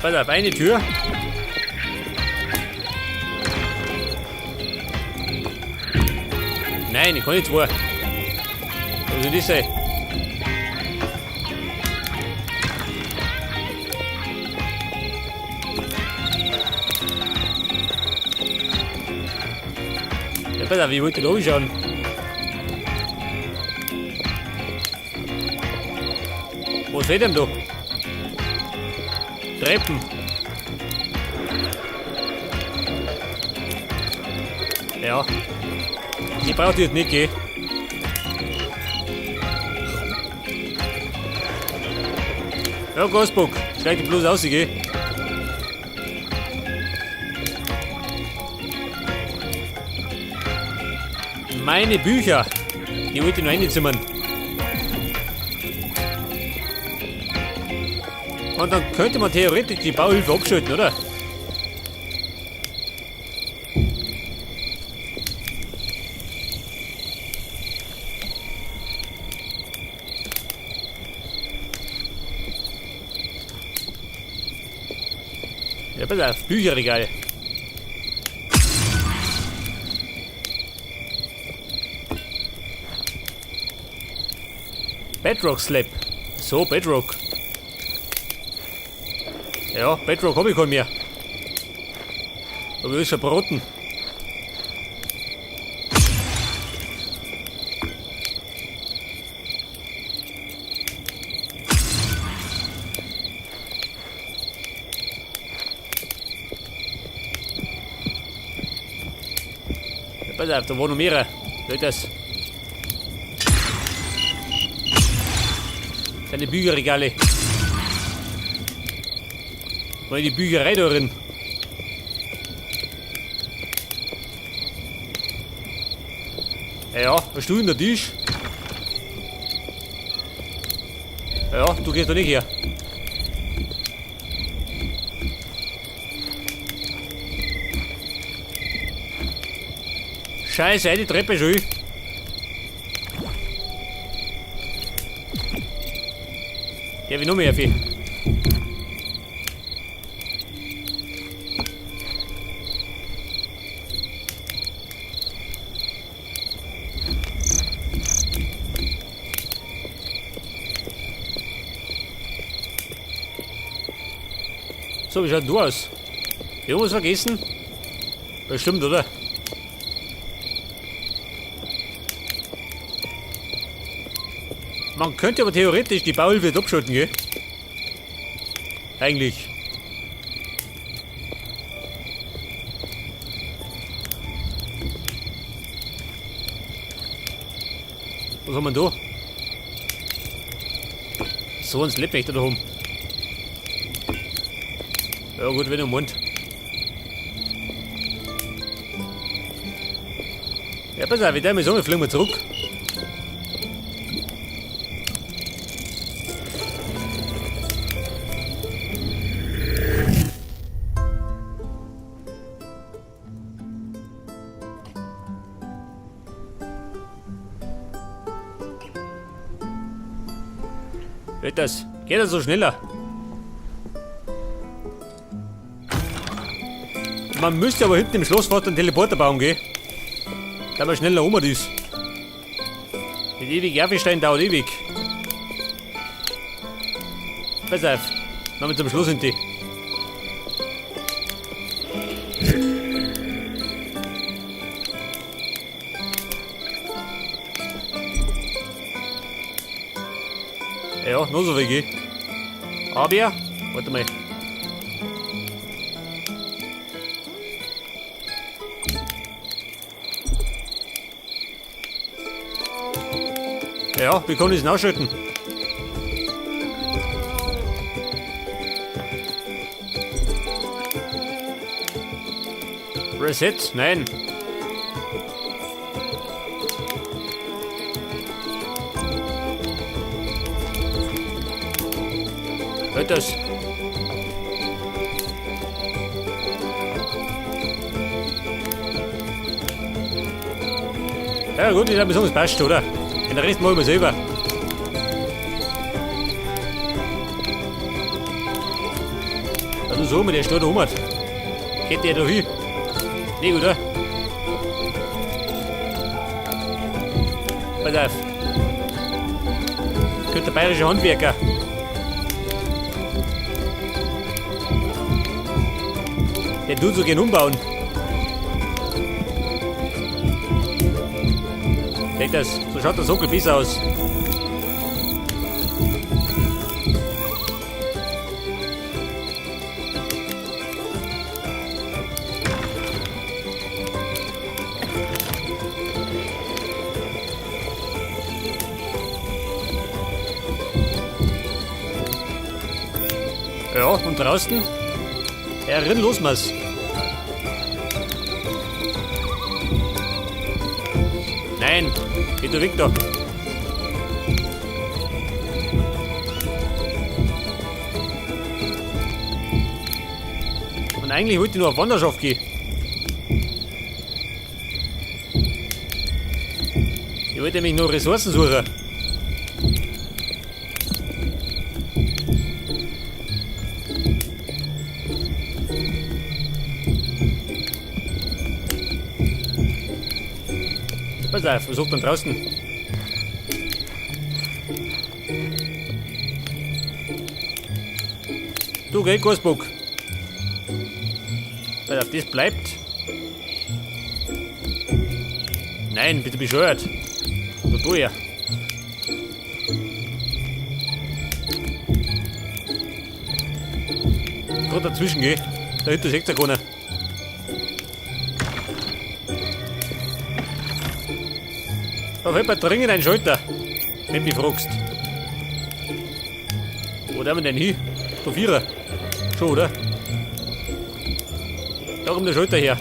Pass auf, eine Tür. Nein, ich kann nicht zwei. Was soll das sein? Ja, pass auf, ich wollte da schauen. Was fehlt denn da? Treppen. Ja. Ich brauche die jetzt nicht, gell? Ja, Gasbock, steig dich bloß aus, gell? Meine Bücher, die wollte ich noch reinzimmern. Und dann könnte man theoretisch die Bauhilfe abschalten, oder? Ja, pass auf, Bücherregal. Bedrock Slab. So, Bedrock. Ja, Bedrock habe ich keinen mehr. Aber ist verbraten. Ja, pass auf, da war noch mehrere. Leute, das. Seine Bücherregale. War die Bücherei da drin. Ja, ein Stuhl und der Tisch. Ja, du gehst doch nicht her. Scheiße, die Treppe schon. Der will noch mehr viel. So, wie schaut du aus? Irgendwas vergessen? Bestimmt, oder? Man könnte aber theoretisch die Bauhilfe jetzt abschalten, gell? Eigentlich. Was haben wir da? So ein Slip da oben. Ja gut, wenn du Mund. Ja, pass auf, ich mir so, wir fliegen wir zurück. Geht das? Geht das so schneller? Man müsste aber hinten im Schloss fast einen Teleporter bauen, gell? Da man schneller um ist. Mit ewig Erfestein dauert ewig. Pass auf, noch mit zum Schluss sind die. Ja, noch so viel, gell? Aber, warte mal. Ja, wie kann ich es ausschalten? Reset? Nein. Hört das? Ja gut, ich glaube, das passt, oder? Den Rest machen wir selber. Das So, der steht da rum. Geht der da hin? Nee, oder? Pass auf. Könnte der bayerische Handwerker. Der tut so gern umbauen. Seht das? So schaut der Sockel besser aus. Ja, und draußen? Ja, renn los, Mas. Nein, geh du weg da. Und eigentlich wollte ich nur auf Wanderschaft gehen. Ich wollte nämlich nur Ressourcen suchen. Pass auf, was sucht dann draußen? Du, gell, Gosbock? Pass auf, das bleibt. Nein, bitte bescheuert. Da tu ja. Gerade dazwischen, gell? Dahinter sieht's ja keiner. Da fällt mir dringend ein Schalter, wenn du mich fragst. Wo darf man denn hin? Da Vierer. Schon, oder? Da kommt der Schalter her.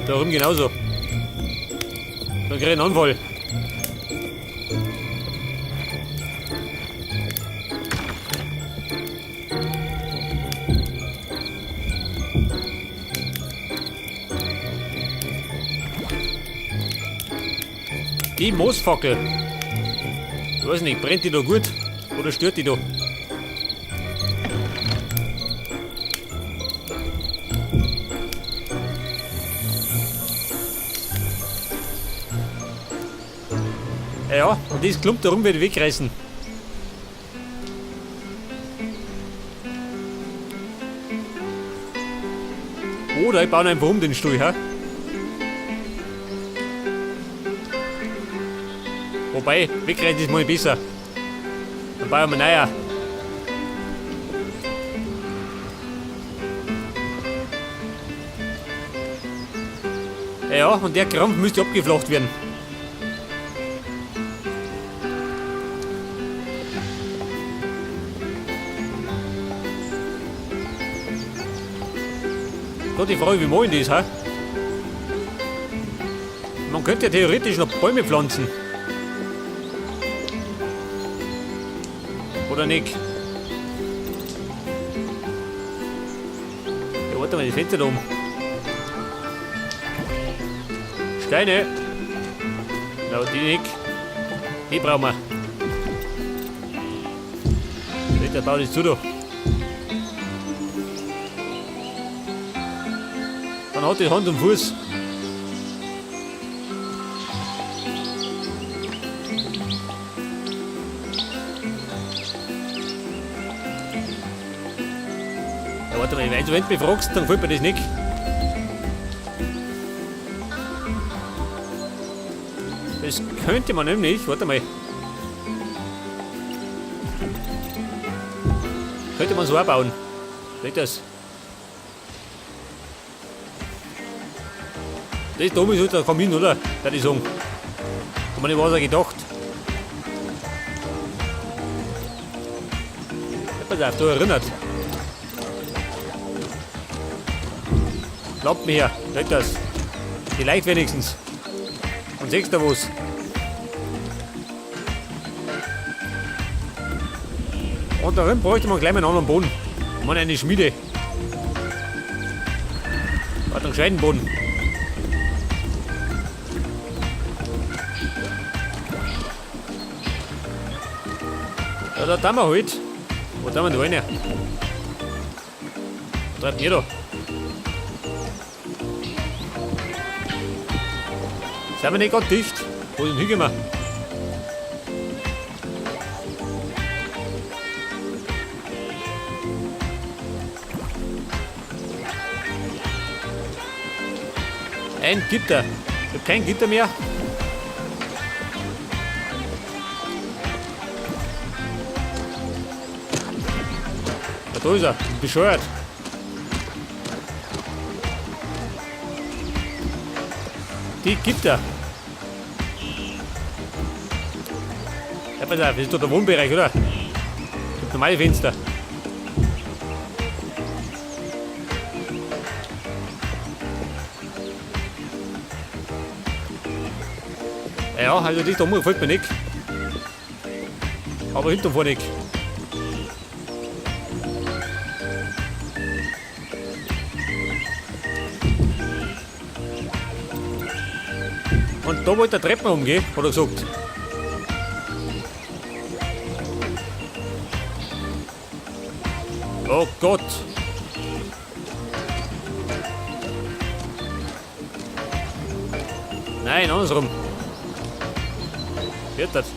Da rum genauso. Dann krieg ich einen Anfall. Die Moosfackel. Ich weiß nicht, brennt die da gut oder stört die da? Ja, und das Klump da rum werde ich wegreißen. Oder ich baue ihn einfach um den Stuhl, hä? Wobei, wegreißen ist mal besser. Dann bauen wir neuer. Ja, und der Krampf müsste abgeflacht werden. Da die Frage, wie mache ich das, hä? Man könnte ja theoretisch noch Bäume pflanzen. Oder nicht? Ja, warte mal, das Fenster da oben. Steine! Na, die nicht. Die brauchen wir. Der baut das zu da. Dann hat die Hand und Fuß. Ja, warte mal, wenn du mich fragst, dann gefällt mir das nicht. Das könnte man nämlich, warte mal. Könnte man so auch bauen. Seht das? Das da oben ist halt der Kamin, oder? Würde ich sagen. Hat man nicht was gedacht. Ja, pass auf, da erinnert. Glaubt mir her, seht das. Vielleicht wenigstens. Und siehst du was? Und darin bräuchte man gleich mal einen anderen Boden. Man eine Schmiede. Warte, einen gescheiten Boden. Ja, da tun wir halt. Wo tun wir da rein? Treibt ihr da? Sind wir nicht gerade dicht? Wo ist denn hingekommen? Ein Gitter. Ich hab kein Gitter mehr. Ja, da ist er. Bescheuert. Die Gitter. Ja, pass auf, das ist doch der Wohnbereich, oder? Ich hab normale Fenster. Ja, also das da oben gefällt mir nicht. Aber hinten vorne nicht. Und da wollte der Treppen umgehen, hat er gesagt. Oh Gott! Nein, andersrum. Wird das?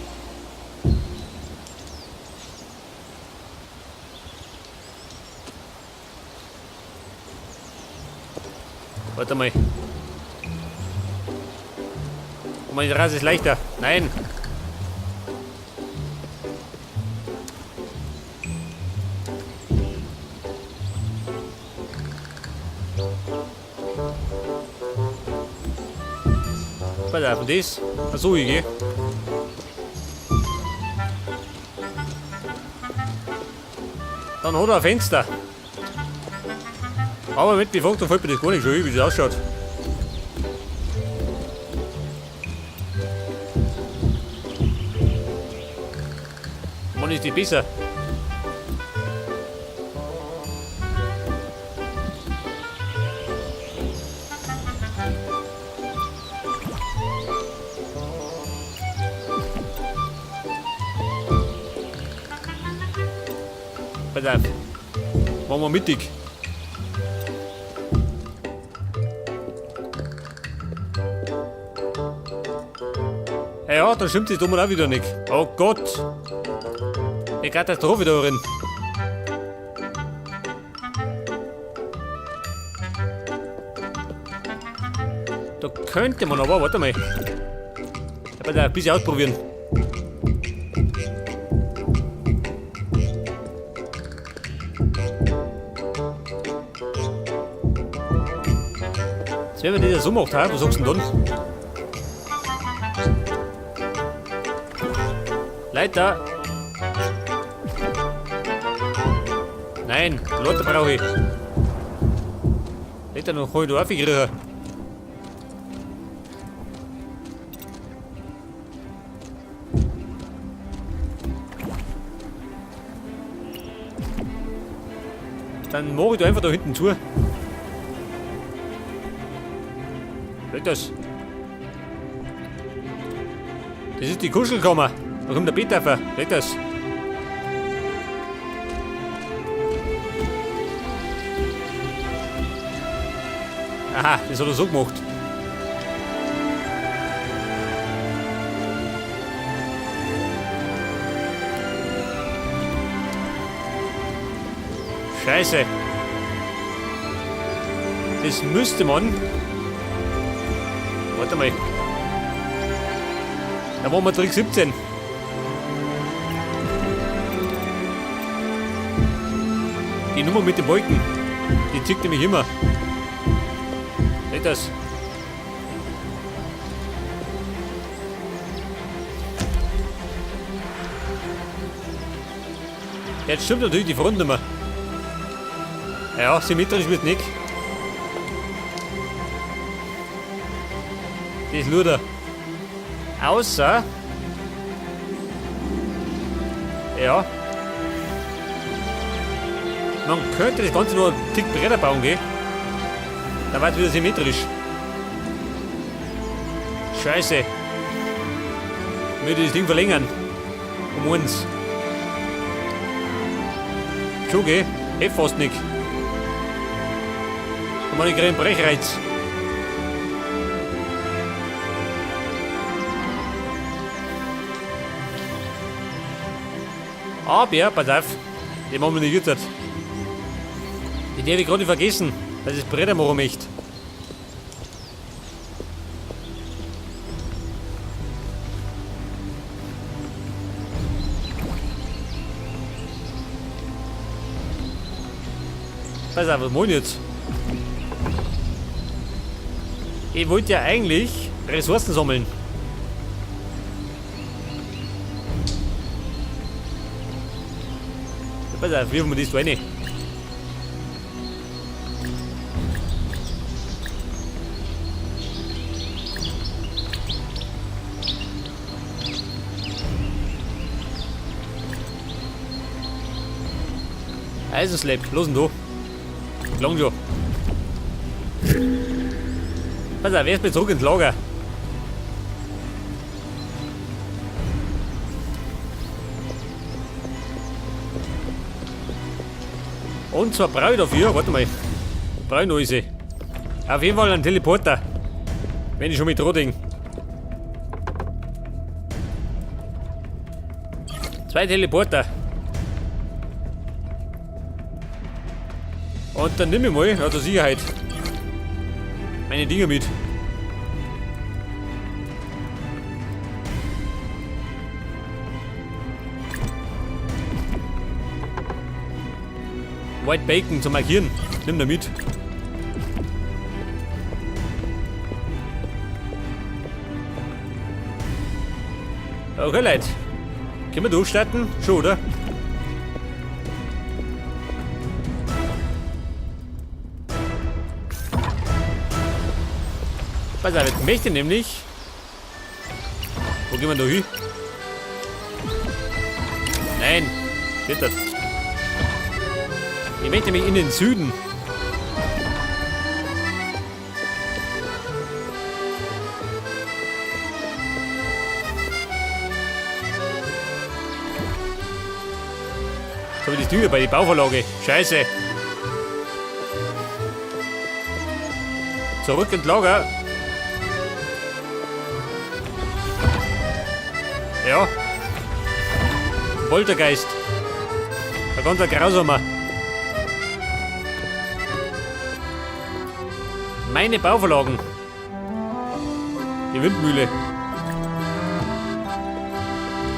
Warte mal. Oh, meine Terrasse ist leichter. Nein. Pass auf, und das? Ach so, ich geh. Dann hat er ein Fenster. Aber mit die Faktor fällt mir das gar nicht so ein, wie das ausschaut. Mann, ist die besser. Pass auf. Machen wir mittig. Ja, dann stimmt das da auch wieder nicht. Oh Gott. Eine Katastrophe da drin. Da könnte man aber, warte mal. Ich werde ein bisschen ausprobieren. Jetzt wenn man das ja so macht, was sagst du denn dann? Leiter! Nein, Leiter brauche ich. Leiter, noch kann ich da aufkriegen. Dann mache ich da einfach da hinten zu. Geht das? Das ist die Kuschelkammer. Da kommt der Bett auf. Geht das? Aha, das hat er so gemacht. Scheiße. Das müsste man. Warte mal. Da machen wir Trick 17. Die Nummer mit den Wolken. Die zieht nämlich immer. Seht das? Jetzt stimmt natürlich die Frontnummer. Ja, symmetrisch wird nicht. Das ist Luder. Außer. Ja. Man könnte das Ganze nur einen Tick breiter bauen, gell? Dann war es wieder symmetrisch. Scheiße. Ich würde das Ding verlängern. Um eins. Schon, gell? Hätt fast nicht. Da ich einen Brechreiz. Aber, pass auf, die machen wir nicht jetzt. Die darf ich gerade nicht vergessen, dass ich Bretter machen möchte. Pass auf, was mach ich jetzt? Ich wollte ja eigentlich Ressourcen sammeln. Ja, pass auf, wirfen wir das da rein. Eisenslab, los denn da. Lang schon. Pass auf, erstmal zurück ins Lager. Und zwar brauche ich dafür, warte mal, brauche ich noch alles. Auf jeden Fall einen Teleporter. Wenn ich schon mit Roding. 2 Teleporter. Und dann nehme ich mal, ja, zur Sicherheit, meine Dinger mit. White Bacon zum Markieren. Nimm da mit. Okay, Leute. Können wir durchstarten? Schon, oder? Pass auf, ich möchte nämlich... Wo gehen wir da hin? Nein! Geht das? Ich möchte nämlich in den Süden. Jetzt habe ich das Ding bei der Bauvorlage. Scheiße. Zurück ins Lager. Ja. Poltergeist. Ein ganzer grausamer. Meine Bauvorlagen. Die Windmühle.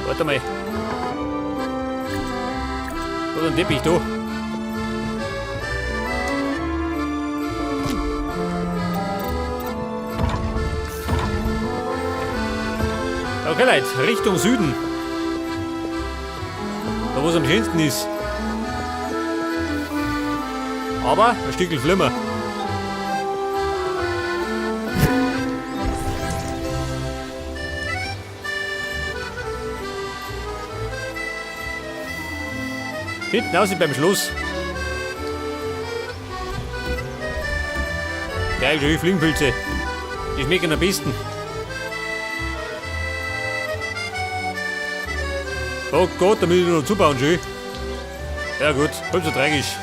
Warte mal. Wo ist ein Teppich da? Okay, Leute, Richtung Süden. Da wo es am schönsten ist. Aber ein Stückchen Flimmer. Hinten aussieht beim Schluss. Geil, schön Fliegenpilze. Die schmecken am besten. Oh Gott, da muss ich noch zubauen, schön. Ja gut, halb so tragisch.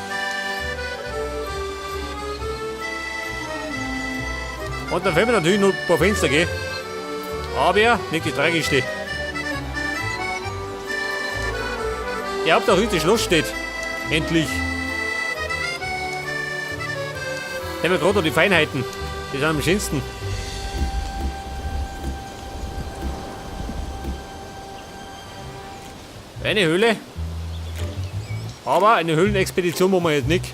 Und dann fehlen mir natürlich noch ein paar Fenster, gell? Aber nicht das Tragischste. Die Hauptsache ist, das Schloss steht. Endlich. Da haben wir gerade noch die Feinheiten. Die sind am schönsten. Eine Höhle. Aber eine Höhlenexpedition machen wir jetzt nicht.